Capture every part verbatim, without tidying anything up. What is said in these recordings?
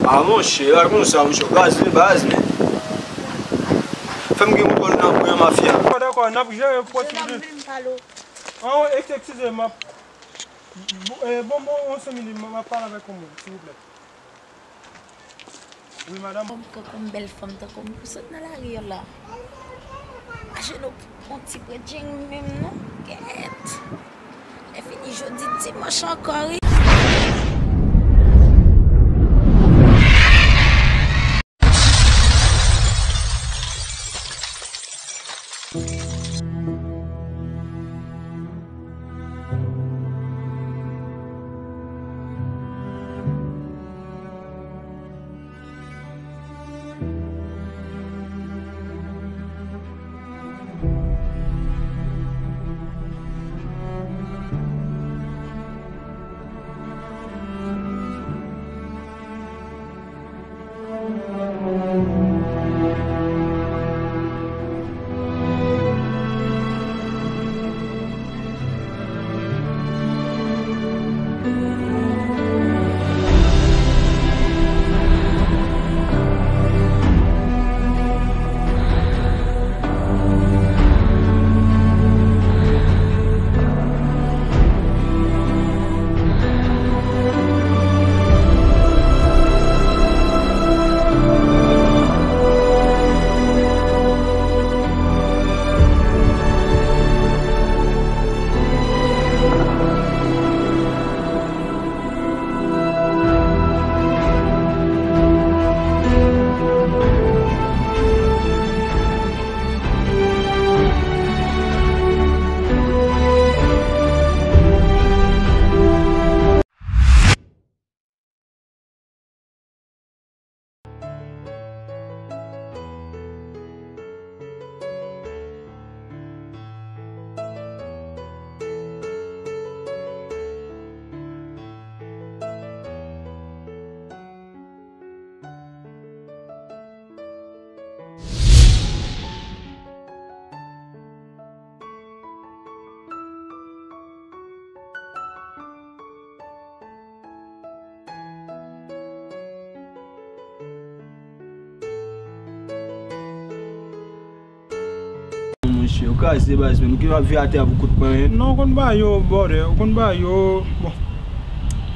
Ah, monchè, al konsa, monchè, w kraze baz, men. Fè m gen kontwòl nan pwen an, mafya. Dakò, dakò, n ap jere pwòt. An, eskize, m ap, eh, bon, bon, yon senk minit, m ap pale avèk yon moun, silvouplè. Wi, madanm. Fanm tankou m, bèl fanm tankou m, pou sot nan lari a la. Mache nou. On ti pran djeng menm non, kèt. Lè fini jodi dimanch ankò wi. Monchè, ou kraze baz, men ou gen ap viv atè a pou kout pwen, en. Non, ou konn ba yo bòdè, ou konn ba yo, bon.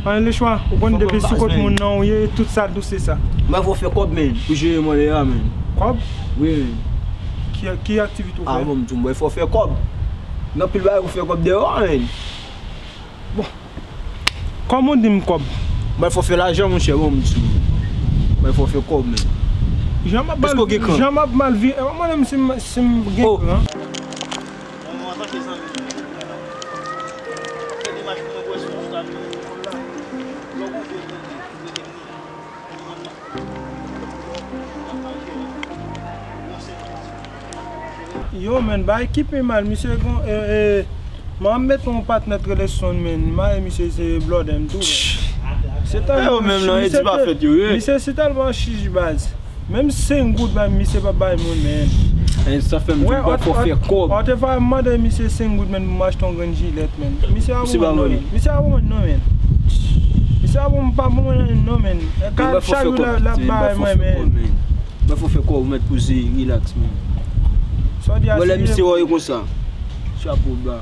Ann, lechwa, ou konn depi sou kont moun nan ou ye, tout sa dous se sa. Mwen fò fè kòb, men, pou jere mwen lè a, men. Kòb? Wi, men. Ki, ki aktivite ou fè? Ah, bon, m di w, mwen fò fè kòb. Gen anpil bagay pou fè kòb deyò a, men. Bon. Kòman w di m kòb? Mwen fò fè lajan, monchè, bon, m di w. Mwen fò fè kòb, men. Jan m ap mal, jan m ap mal vi-, e, mwen menm si m, si m gen kran. Yo, men, bagay ki pi mal, misye gon, e, e, m ap met yon patnè t rele Son, men, m a, misye se blòdè m tou, men. Se tèlman, yo menm nan, misye, edi pa fèt yo, ye. Misye se tèlman chich baz. Menm senk goud, bay, misye pa bay moun, men. E sa fè m di w, fò fè kòb. Ou te va mande misye senk goud, men, pou m achte yon grenn jilèt, men. Misye a bon mwen non, men. Misye a bon mwen non, men. Misye a bon, pa bon mwen non, men. E ka chak jou l ap bay mwen, men. Mwen fò fè kòb, mèt poze, rilaks, men. Sa w di a serye? Wè lè misye wè w konsa. Chapo ba.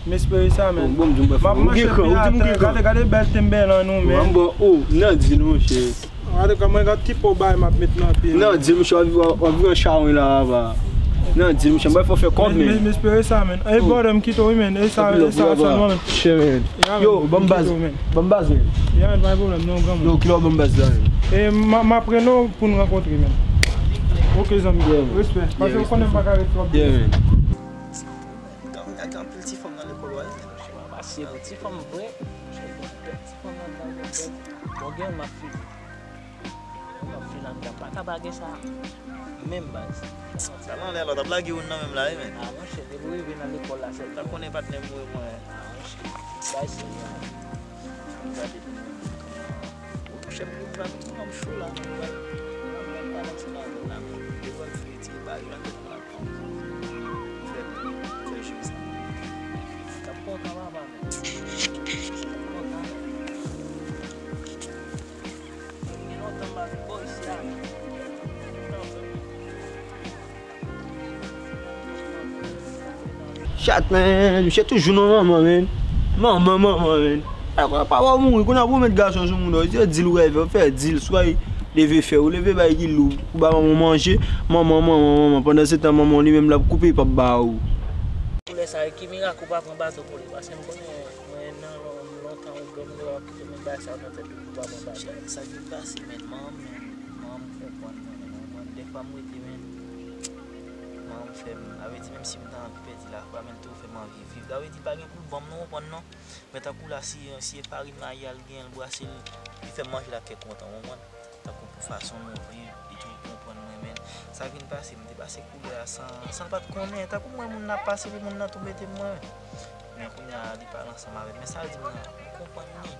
M espere sa, men. Bon, bon, m di w, mwen fò. M ap mache pye atè. Gade, gade bèl tenbe lan nou, men. Mwen, bon, oh, nan di nou, monchè. Gade kòman gad ti po bay m ap met nan pye. Nan di, monchè, w ap, w ap vin an chawony la, papa. Nan di, monchè, mwen fò fè kòb, men. M espere sa, men. E bòdè m kite w, wi, men. E sa, e sa sèlman, men. Chè, men. Yo, ban m baz. Ban m baz, men. Ya, men, pa gen pwoblèm, non, granmoun. Yo, kilè w ban m baz la, men? E m, m ap rele w pou n rankontre, men. Oke, zanmi. Respè. Paske ou konnen m pa ka ret twòp byen. Gen anpil ti fanm nan lekòl, wi. Mwen pase pou ti fanm vre. Ti fanm nan pase. Bon, gen yon m ap fini. Yon m ap fini anndan. Pa ka pa gen sa. Menm baz. Sa nan lè lòt ap lage youn nan menm la, wi, men. Ah, monchè, depi w rive nan lekòl la, sèl. Sa konnen patnè m, wi, mwen. Ah, monchè. Bay serye. Gade pou mwen. Monchè, m pral, m cho la, m pral, m pral balanse nan men la, men. Devan m fini ti bagay la, m pral pran. Fè, fè je sa. T ap kontan, papa, men. T ap kontan, men. Gen Chat, men, misye toujou nan manman, men. Manman, manman, men. Papa w mouri, kounye a pou w met gason sou moun, yo di l rève, fè dil, swa leve fè, ou leve bay ki lou, ou ba manman manje, manman, manman, manman. Pandan se tan, manman li menm l ap koupe, l p ap ba ou. Pou lè sa, ki mirak ou pa pran bato pou li, paske m konnen mwen nan lon-, lontan ou granm yo ap kite met bagay sa nan tèt ou, ou pa pran bato. Sa ki pase, men, manman, men, manman konprann mwen, men, manman, dèfwa m rete, men, manman fè m, avè di, menm si m ta anvi pèdi la, pa menm tou fè m anvi viv. Sa vle di pa gen pou l ban m non, konprann non. Men tankou la, si, si e farin mayi a l genyen, l brase l, li fè m manje l ak kè kontan, w konprann? Tankou pou fason nou viv, li toujou konprann mwen, men sa vin pase, m te pase koulè a san, san l pa t konnen. Tankou mwen, moun nan ap pase, epi moun nan tou mete m mwen. Men kounye a, li pale ansanm avè m. Men sa l di m nan, m konprann li.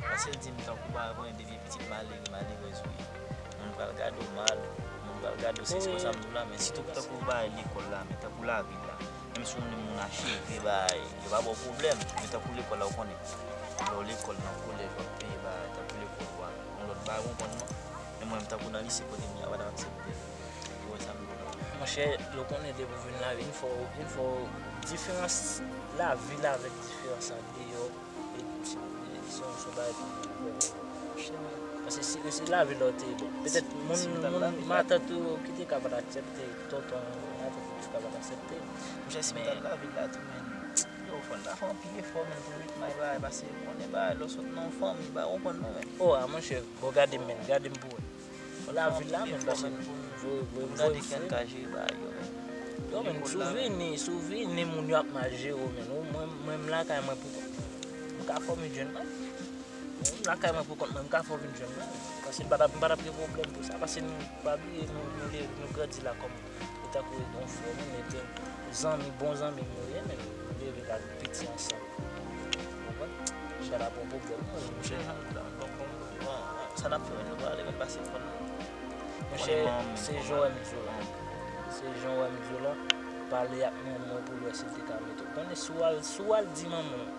Paske l di m tankou pa konnen depi pitit malere, malerèz ou ye. Moun pral gade w mal, moun pral gade w, se, se konsa m di w la, men sitou tankou bagay lekòl la, men tankou lavi la. Menm si w moun acheve, bay, yo pa ba w pwoblèm, men tankou lekòl la, w konnen. Lè w lekòl nan kolèj, w ap peye, bay, tankou lekòl, w ap yon lòt bagay, w konprann non. Men mwen menm, tankou nan lise kote m ye a, yo pa t ap aksepte. Ou wè sa m di w la? Monchè, yo konnen depi w vin la, vin fò, vin fò diferans lavi la avèk diferans andeyò. E se, se, se yon bagay ki vrèman. Paske si, si lavi la w te ye, bon, petèt moun, moun, matant ou ki te ka pa t aksepte, tonton, matant ou ki te ka pa t aksepte. Monchè, si m t al lavil la tou, men, yo, fò n ta fè anpil efò, men, pou ritm bagay, paske ou konnen bagay, lè w sot nan yon fanmi, bagay, ou konprann non, men. O, a, monchè, bon, gade m, men, gade m pou wè. Lavi la, men, paske pou m voye, voye, voye, voye. Gade kè n ka jere bagay yo, men. Yo, men, si w vini, si w vini, moun yo ap mal jere w, men. Ou, mwen, mwen, m lakay mwen pou kont mwen. M ka fòme jèn mwen. M lakay mwen pou kont mwen, m ka fè w vin jwenn mwen. Paske m pa t ap, m pa t ap gen pwoblèm pou sa. Paske nou pa bliye, nou, nou, leve, nou grandi la kòm, e tankou yon frè nou, men zanmi, bon zanmi nou ye, men nou leve la piti ansanm. Ou konprann? Sa la pa yon pwoblèm, non, monchè. Sa n ap fè, men nou prale, men pase fò n. Monchè, se jan w wè m di w la. Se jan w wè m di w la. Pale ak manman w pou l wè si l te ka mete w. Konnen si w al, si w al di manman w,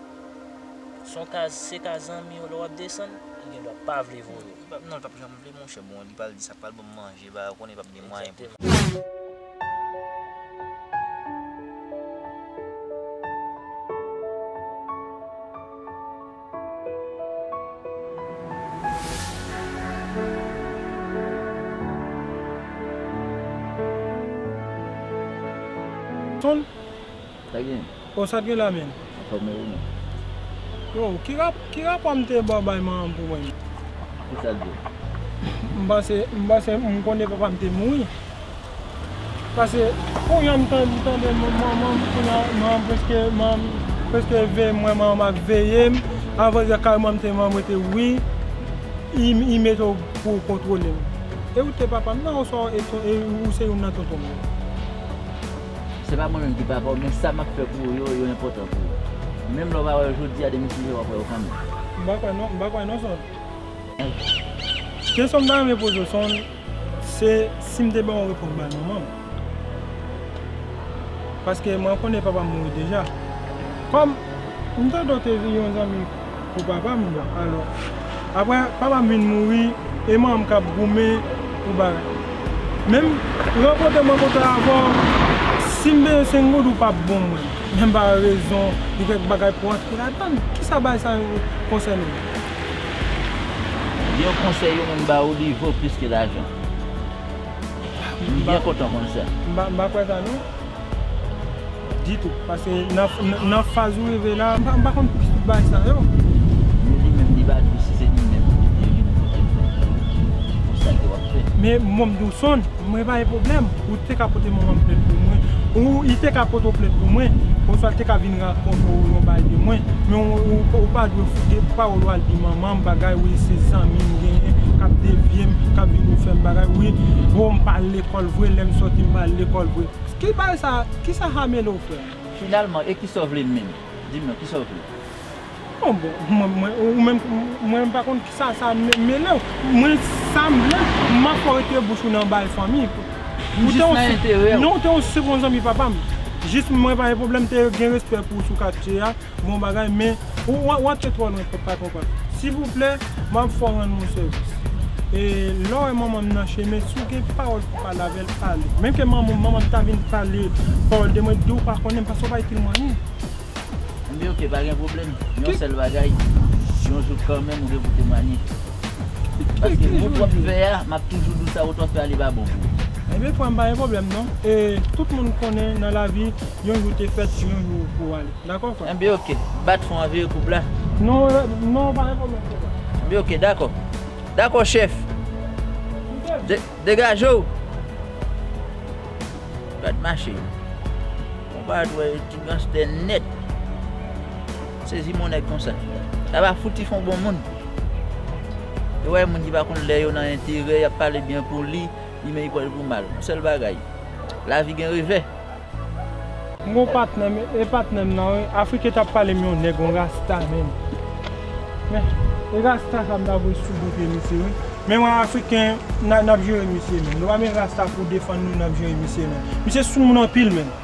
se yon ka, se ka zanmi w, lè w ap desann, li gen dwa pa vle voye w. Non, l p ap janm vle, monchè. Bon, li pral di sa, pral ban m manje, ba, ou konnen l p ap gen mwayen pou. Egzakteman. Sonn? Sa gen? O, sa t gen la menm? Anfòm ou menm? Yo, ki rap-, ki rapò m te ba w bay manman m pou mwen? Ki sa l di w? M panse, m panse, m konnen papa m te mouri. Paske, kounye a m tan-, m tande man-, manman m, kounye a, manman m prèske, manman m prèske veye m, manman m ap veye m. Avan yè kareman m te manman m rete wi, li, li mete w pou w kontwole m. E ou te papa m nan, oswa e ton-, e ou se youn nan tonton m yo? Se pa mwen menm ki papa w, men sa m ap fè pou ou yo, yo enpòtan pou ou. Menm lè w pa wè yo jodi a, demen si w ap wè yo kanmenm. M pa kwè non, m pa kwè non, Sonn. Kesyon m ta renmen poze w, Sonn, se si m te ba w repons bay manman m. Paske mwen konnen papa m mouri deja. Kòm m tande w te di yon zanmi pou papa m, alò, apre papa m vin mouri, e manman m k ap goumen pou bagay. Menm rankontre m rankontre avè w, si m bezwen senk goud, ou p ap bon mwen. Men m pa wè rezon, gen kèk bagay pou antre ladan l. Kisa bagay sa yo konsène w? Gen yon konsèy yo menm ba ou, li vo plis ke lajan. M byen kontan konn sa. M pa, m pa kwè sa non. Ditou. Paske nan, nan, nan faz ou rive la, m pa, m pa konn plis tout bagay sa yo. Men li menm, li pa di w si se li menm ki te vin pote l pou ou, pou sa ke w ap fè. Men mwen m di w, Sonn, mwen pa gen pwoblèm. Ou te ka pote manman m plent pou mwen. Ou, li te ka pote w plent pou mwen. Oswa l te ka vin rakonte w yon bagay de mwen. Men ou, ou, ou pa dwe foute pawòl ou al di manman m bagay, wi, se zanmi m genyen, k ap devye m, k ap vin ou fè m bagay, wi. Bon, m pa al lekòl vre, lè m sòti, m pa al lekòl vre. Ki bagay sa, kisa sa mele w, frè? Finalman, e kisa w vle menm? Di m non, kisa w vle? Bon, bon, mwen, mwen, ou menm, mwen pa konn kisa sa me-, mele w. Mwen, sa m vle, m ap fè w rete bouch ou nan bay fanmi. Ou te yon, non, ou te yon super zanmi papa m. Jis mwen pa gen pwoblèm, te gen respè pou ou sou katye a. Bon bagay, men ou, w, w antre twò lwen, pèp pa konprann. Silvouplè, m ap fè w rann mwen sèvis. E lè w wè manman m nan chemen, si w gen pawòl pou pale avè l, pale. Menm ke manman, manman m ta vin pale pawòl de mwen, di w pa konnen m, paske w pa itil mwen anyen. Ebyen, oke, pa gen pwoblèm. Yon sèl bagay, yon jou kanmenm, ou gen pou temwanye. Paske wout w ap fè a, m ap toujou di w sa, wout w ap fè a, li pa bon pou ou. Ebyen, frè m, pa gen pwoblèm, non. E tout moun konnen nan lavi, yon jou te fèt, yon jou pou ale. Dakò, frè? Enben, oke. Bat fon an veye koup la. Non, non, pa gen pwoblèm, frè. Enben, oke, dakò. Dakò, chèf. De-, degaje w. Gad mache. Konpa a dwe ti ganstè nèt. Sezi mon nèg konsa. Sa pa fouti fè w bon moun. E wè moun ki pa konn lè yo nan enterè, y ap pale byen pou li, li men li pran l pou mal. Yon sèl bagay. Lavi gen revè. M gon patnè m, e patnè m nan, wi. Afriken t ap pale m yon nèg, yon rasta, menm. Men, e rasta sa m ta voye sou do pye misye, wi. Men mwen, Afriken, n a, n ap jere misye, menm. Nou pa men rasta pou defann nou, n ap jere misye, menm. Misye sou moun anpil, menm.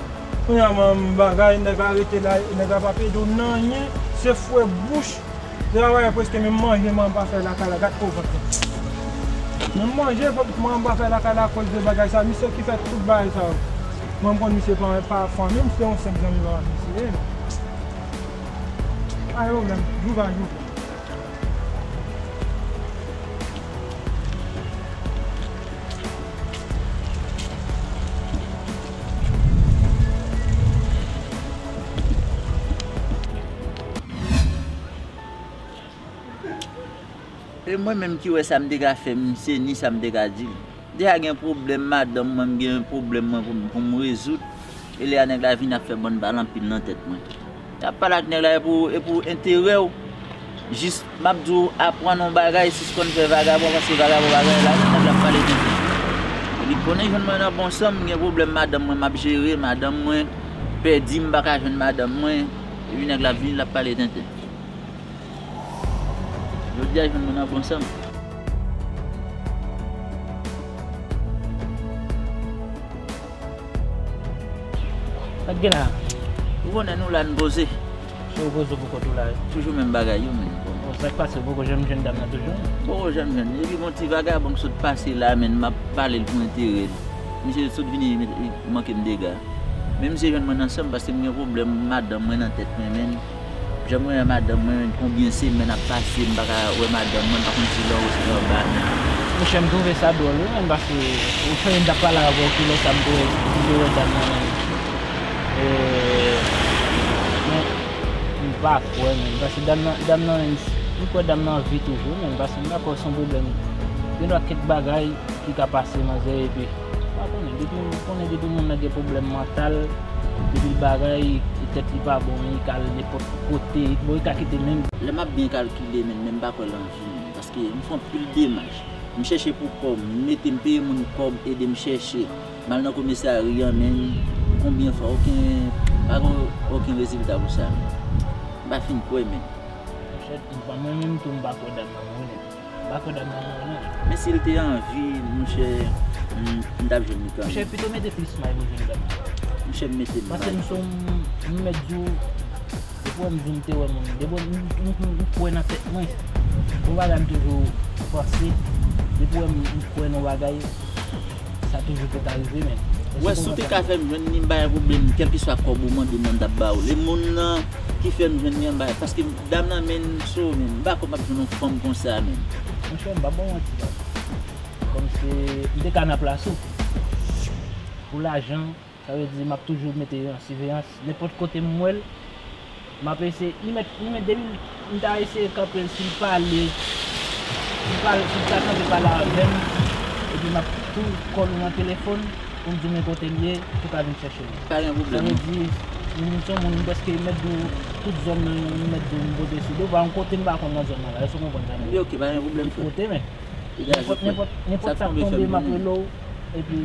Kounye a, m bagay, nèg la rete la, nèg la p ap ede w nan anyen, se fwe bouch. Travayè prèske menm manje m pa fè lakay la, gad kou vant lan. Menm manje m pa fè lakay la akoz de bagay sa, misye ki fè tout bagay sa yo. Mwen m konn misye pa, pa fanmi m, se yon senp zanmi pa misye ye. Pa gen pwoblèm, jou pa jou. E mwen menm ki wè sa m te ka fè misye, ni sa m te ka di l. M deja gen pwoblèm madanm mwen, m gen pwoblèm mwen pou m, pou m rezoud. E lè a nèg la vin ap fè bann pale anpil nan tèt mwen. Y ap pale ak nèg la e pou, e pou enterè w. Jis m ap di w aprann yon bagay, sispann fè vagabon, paske vagabon bagay la, nèg la ap pale tenten. Li konnen jwenn mwen nan bon san, m gen pwoblèm madanm mwen, m ap jere madanm mwen, pèdi m pa ka jwenn madanm mwen, epi nèg la ap vini, l ap pale tenten. Jodi a jwenn mwen nan bon san m. Sa k gen la? Ou konnen nou la n poze. Se ou poze pou kont ou la wi. Toujou menm bagay yo menm. Bon, sa k pase, ou poko janm jwenn dam nan toujou? Poko janm jwenn. Epi gon ti vagabon k sot pase la menm, m ap pale l pou enterè l. Misye sot vini manke m dega. Men misye jwenn mwen nan san m paske m gen pwoblèm madanm mwen nan tèt mwen menm. Jan mwen wè madanm mwen, konbyen semèn ap pase, m pa ka wè madanm mwen, m pa konn si lè wo si lè ba menm. Monchè, m twouve sa dwòl wi menm, paske ou fè m t ap pale avè w, se lè sa m te wè, m te wè dam nan menm. E, men, m pa kwè menm, paske dam nan, dam nan menm, m kwè dam nan an vi toujou menm, paske m pa kwè se yon pwoblèm. Gen dwa kèk bagay ki ka pase manzè epi. M pa konnen, depi m konnen depi moun nan gen pwoblèm mantal, depi l bagay, tèt li pa bon, li ka al nenpòt kote, bon, li ka kite menm. Lè m ap byen kalkile menm, men m pa kwè l anvi menm, paske m fè anpil demach. M chèche pou kò m, m mete m peye moun kòb, ede m chèche. M al nan komisarya menm, konbyen fwa, okenn, pa gen okenn rezilta pou sa menm. M pa fin kwè menm. Monchè, m pa, mwen menm tou, m pa kwè dam nan mouri menm. M pa kwè dam nan mouri non. Men si l te anvi, monchè, m, m t ap jwenn li kanmenm. Monchè, pito mete plis may pou jwenn dam nan. Monchè, m mete may. Paske m se yon, m mèt di w, depi w wè m di w m te wè moun, depi w wè m, m, m, m kwè nan tèt mwen. Yon bagay m toujou panse, depi w wè m, m kwè nan yon bagay, sa toujou pou ta rive, men. Ou wè, si w te ka fè m jwenn li, m pa gen pwoblèm, kèlkeswa kòb ou mande m nan, m t ap ba w. E moun nan ki fè m jwenn li an, m pa, paske dam nan, men, so, men, m pa kwè m ap jwenn yon fanm konsa, men. Monchè, m pa ba w manti, la. Kòmsi m te ka nan plas ou. Pou lajan, sa vle di m ap toujou mete an siveyans. Nenpòt kote m wè l, m ap eseye, li mèt, li mèt depi m ta eseye kanpe l, si l pale, si l pale, si l ta kanpe pale avè m, epi m ap tou kòl ou nan telefòn pou m di w men kote l ye, pou w ka vin chèche l. Pa gen pwoblèm. Sa vle di, m se yon moun, m prèske mèt di w tout zòn nan, m mèt di w m pote sou do, pa yon kote m pa konn nan zòn nan la, èske w konprann sa m di w? Ok, pa gen pwoblèm, frè. Tout kote, men. Nenpòt, nenpòt, nenpòt sa k tonbe, m ap rele w, epi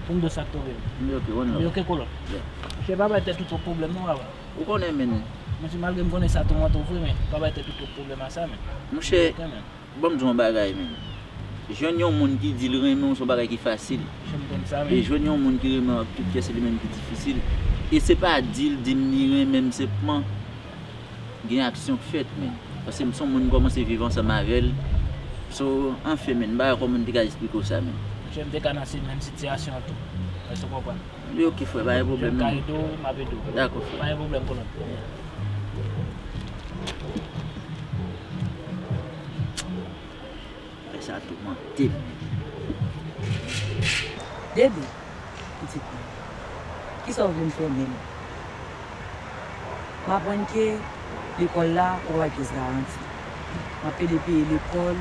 pou m di w sa k tonbe. Ok, one love. Ok, kolòn. Monchè, pa bay tèt ou twòp pwoblèm non, papa. Ou konnen, men. Monchè, malgre m konnen sa tou mwen tou vre, men pa bay tèt ou twòp pwoblèm a sa, men. Monchè, ban m di w yon bagay, men. Jwenn yon moun ki di l renmen w, se yon bagay ki fasil. Monchè, m konn sa, men. E jwenn yon moun ki renmen w ak tout kè, se li menm ki difisil. E se pa di l, di m li renmen m senpman. Gen aksyon k fèt, men. Paske m se yon moun m kòmanse viv ansanm avè l. So, anfen, men, m pa wè kòman m te ka esplike w sa, men. Monchè, m te ka nan si, menm sitiyasyon an tou. Èske w konprann? Li oke, frè, pa gen pwoblèm, non. Lè m ka ede w, m ap ede w. Dakò, frè. Pa gen pwoblèm, kolonn. Fè sa toumante m. Dede, pitit mwen, kisa w vle m fè menm? M aprann ke lekòl la, ou pa gen pyès garanti. M ap pede peye lekòl,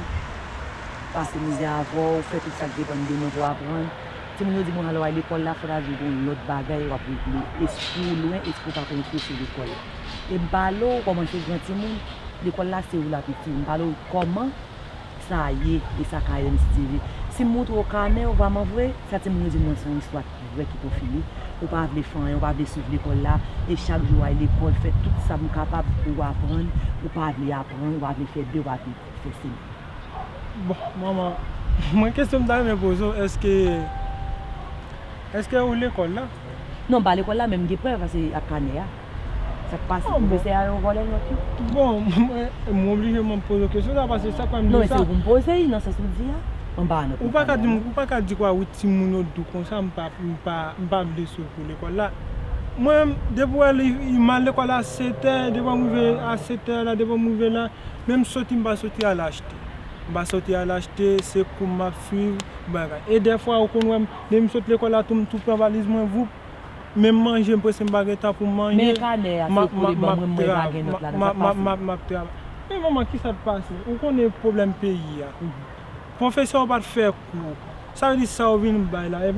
pase mizè avè w, fè tout sa k depann de mwen pou aprann. Timoun yo di mwen, alò, al lekòl la, fò ta di w gen yon lòt bagay w ap regle. Espri w lwen, espri w pa konn sou lekòl la. E m pale w kòman se gran timoun, lekòl la se ou l ap itil. M pale w kòman sa ye e sa ka ye, si Dye vle. Si m montre w kanè, ou va m anvre, sa timoun yo di mwen se yon istwa ki vrè, ki konfime. Ou pa vle fè anyen, ou pa vle swiv lekòl la, e chak jou w al lekòl, fè tout sa m kapab pou w aprann, ou pa vle aprann, ou pa vle fè de, ou pa vle fè se. Bon, manman, mwen kesyon m ta renmen poze w, èske, èske ou lekòl la? Non, m pa lekòl la, men m gen prèv, paske ak kanè a. Sa k pase? Ah, bon. Pwofesè a yon vòlè nòt yo. Bon, mwen, mwen oblije mwen poze w kesyon sa, paske sa k fè m di w sa. Non, men se ou pou m poze l, nan sans ou di a. Mwen pa nan... Ou pa ka di m, ou pa ka di kwa wi timoun yo di w konsa, m pa, m pa, m pa vle swiv pou lekòl la. Mwen, depi w wè li, li m al lekòl a sèt è, depi m rive a sèt è la, depi m rive la, menm soti, m pa soti al achte. M pa soti al achte, se kou m ap swiv, bagay. E dèfwa, ou konn wè m, depi m sot lekòl la, tou, m tou pran valiz mwen, voup, menm manje, m prese, m pa gen tan pou m manje. Men kanè a, se pou li ban mwen, mwen pa gen nòt ladan, sa k pase? M ap, m ap, m ap travay. Men manman, kisa k pase? Ou konnen pwoblèm peyi a. Pwofesè yo pa t fè kou. Sa vle di sa yo vin bay la, e,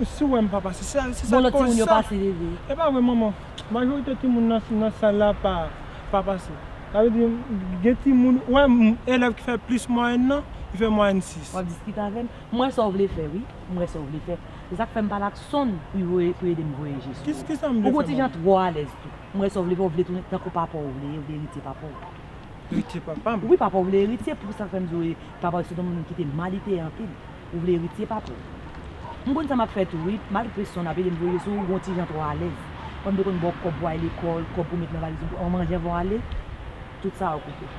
si w wè m pa pase, se, se sa k koz sa. Bon, lòt timoun yo pase, Dede. E pa vre, manman. Majorite timoun nan, nan sal la pa, pa pase. Sa vle di, gen timoun, w wè, m, elèv ki fè plis mwayèn nan, li fè mwayèn sis. W ap diskite avè m? M wè sa w vle fè, wi. M wè sa w vle fè. Se sa k fè m pale ak Sonn pou l voye, pou l ede m voye Jesu. Kis-, kisa m vle fè, manman? Ou gon ti jan twò alèz tou. M wè sa w vle fè, ou vle tounen tankou papa w, ou vle, ou vle eritye papa w. Eritye papa m? Wi, papa w vle eritye, pou sa k fè m di w, papa w se yon moun ki te mal, li te anpil. Ou vle eritye papa w. M konn sa m ap fè tou, wi. Malgre Sonn ap ede m voye sou ou, gon ti jan twò alèz. Kòm m te konn ba w kòb pou w al lekòl, kòb pou w met nan valiz ou, an manje anvan w ale, tout sa yo koupe.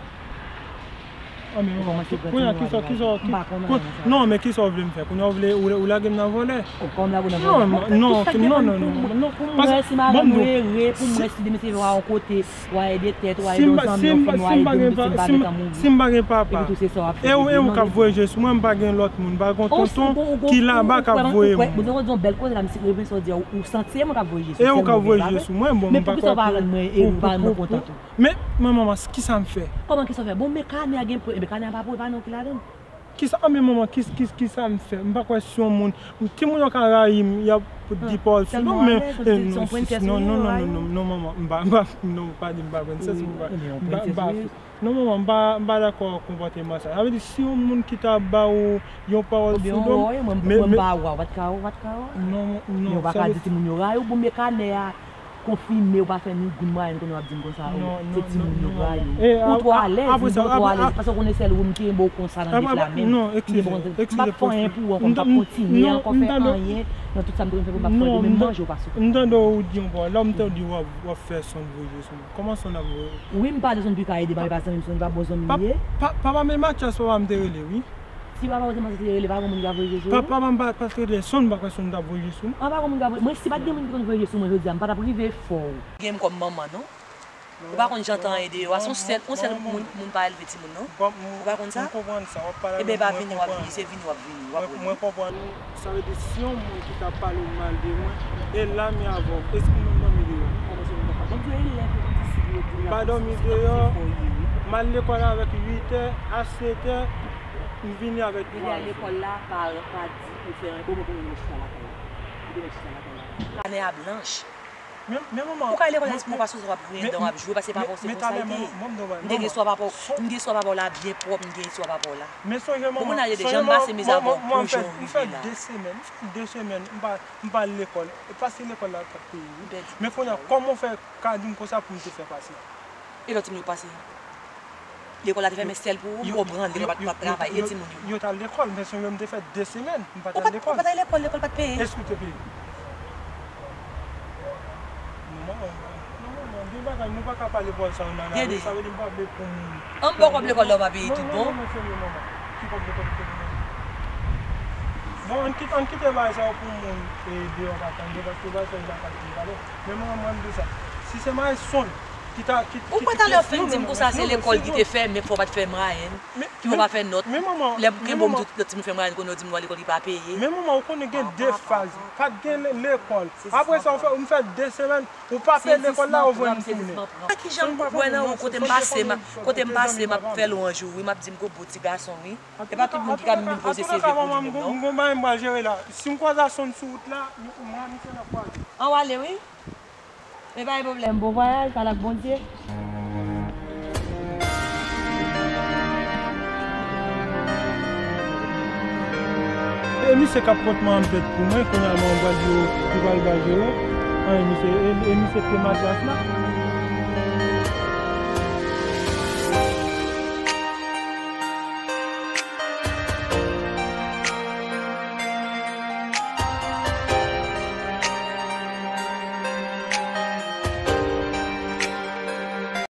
Ah, men manman, kounye a, kisa, kisa, ki, non, men kisa w vle m fè? Kounye a, w vle, ou, ou lage m nan vòlè? Kòm lage w nan vòlè? Non, non, non, non, non, pou mwen, si madanm ou ere, pou mwen, si demen se yon kote, w a ede tèt, w a ede yon zanmi, yon fanmi, w a ede moun, si m pa gen tan mouri. Si m pa gen papa, epi tou se sa w ap fè, e ou, e ou k ap voye je sou mwen, m pa gen lòt moun, m pa gen yon tonton ki laba k ap voye m. Bon, yon bèl koze la, m si remen sa w di a, ou santi e mwen k ap voye je sou, e ou k ap voye je sou mwen, bon, m pa kwè pou, pou, pou, pou, men, men manman, kisa m fè? Kòman kisa w fè? Bon, men kanè a gen pre-, men kanè a pa pou, e pa non ki ladan l. Kisa, ah, men manman, kis-, kis-, kisa m fè? M pa kwè si yon moun, timoun yo ka rayi m, y ap di pawòl sou non, men, eh, non, non, non, non, manman, m pa, m pa, non, pa di m pa prensès, m pa, m pa, m pa, non, manman, m pa, m pa dakò ak konpòteman sa. Sa vle di, si yon moun ki ta ba ou yon pawòl sou do m, men, men, non, non, sa vle di, timoun yo rayi w, bon, men kanè a konfime, ou pa fè ni goud mwayèn, kounye w ap di m konsa, o, se timoun yo rayi w. Ou twò alèz, ou twò alèz, paske ou konnen sèl ou m kenbe w konsa nan bif la menm. M pa fè anyen pou ou ankò, m p ap kontinye ankò fè anyen nan tout sa m te konn fè pou m, m ap fè de menm manje ou pa sou. M tande w di yon pawòl, la m tande w ap, w ap fè Sonn voye sou mwen. Kòman Sonn ap voye? Wi, m pale Sonn pi ka ede, m pa zanmi m, Sonn pa bon zanmi m ye. Papa m e Matyas, papa m te rele, wi. Si papa w te manti, te rele, pa gen moun ki ap voye je sou ou? Papa m pa, pa t rele Sonn, m pa kwè Sonn t ap voye je sou m. An, pa gen moun ki ap voye, mwen, si pa t gen moun ki konn voye je sou mwen jodi a, m pa t ap rive fè w. Gen m kòm manman, non? Ou pa konn jan tan an ye deyò a, se yon sèl, yon sèl moun, moun pa elve timoun, non? Ou pa konn sa? M konprann sa, w ap pale avè m, mwen konprann. Ebyen, pa vini w ap vini, se vini w ap vini, w ap rele. Mwen konprann. Sa vle di, si yon moun ki ta pale w mal de mwen, e la m ye avè w, èske m konn dòmi deyò? Kòman se moun ta pale? Bon, m di w elèv yo, ti sib yo di w la. M pa dòmi deyò, m al lekòl avèk uit è, a sèt è, m vini avèk twa è. Depi al lekòl la, pa, pa di pou fè anyen, bon, bon, bon, bon, chita lakay la. Ou te mèt chita lakay la. Kanè a blanch. Men, men manman, ou ka lekòl la, espri w pa sou sa w ap griyen dan w ap jwe, paske papa w se konsa l te ye. M te gen istwa papa w, m gen istwa papa w la byen pwòp, m gen istwa papa w la. Men sonje manman, sonje manman, manman, m fè, m fè de semèn, m fè de semèn, m pa, m pa al lekòl. E pase lekòl la k ap peye wi. Men kounye a, kòman w fè ka di m konsa pou m te fè pase? E lòt timoun yo pase? Lekòl la te fèmen sèl pou ou, m konprann, lekòl pa t, pa t travay, e timoun yo? Yo t al lekòl, men sonje m te fè de semèn, m pa t al lekòl. Ou pa t, ou pa t al lekòl, lekòl pa t peye. Èske w te peye? Non, manman, non, manman, gen bagay, nou pa ka pale pawòl sa yo nan lari, sa vle di m pa vle pou moun. An m ba w kòb lekòl la, w pa peye tout bon? Non, non, non, sonje manman. Bon, ann kite, ann kite bagay sa yo pou moun e deyò pa tande, paske bagay sa yo pa ka tande. Men mwen, mwen, m di sa. Si se Marisonn ki ta, ki, Ou ki, kwè ki talè w fin di m konsa se lekòl ki te fèmen, fò w pa t fè mwayèn, ki fò w pa fè nòt. Lè m kenbe w, m di w lòt timoun fè mwayèn, kounye a w di m non, lekòl ki pa peye. Men manman, ou konnen gen de faz. Pa t gen le-, lekòl. Apre sa, ou fè, m fè de semèn, ou pa peye lekòl la, ou voye m tounen. Kijan m kwè nan ou, kote m pase, m ap, kote m pase, m ap fè lwanj ou, wi, m ap di m gon bon ti gason, wi. E pa tout moun ki ka vin poze seve pou li menm, non. M gon bagay m pral jere la. Si m kwaze Marisonn sou wout la, m, m, misye nan kwaze. An w ale, wi. Men pa gen pwoblèm. Bon vwayaj, pale ak Bondye. E misye k ap pot mwen anbèt pou mwen, kounye a mwen pral di yo, li pral ba jere. An, e misye, e, e misye te matras la.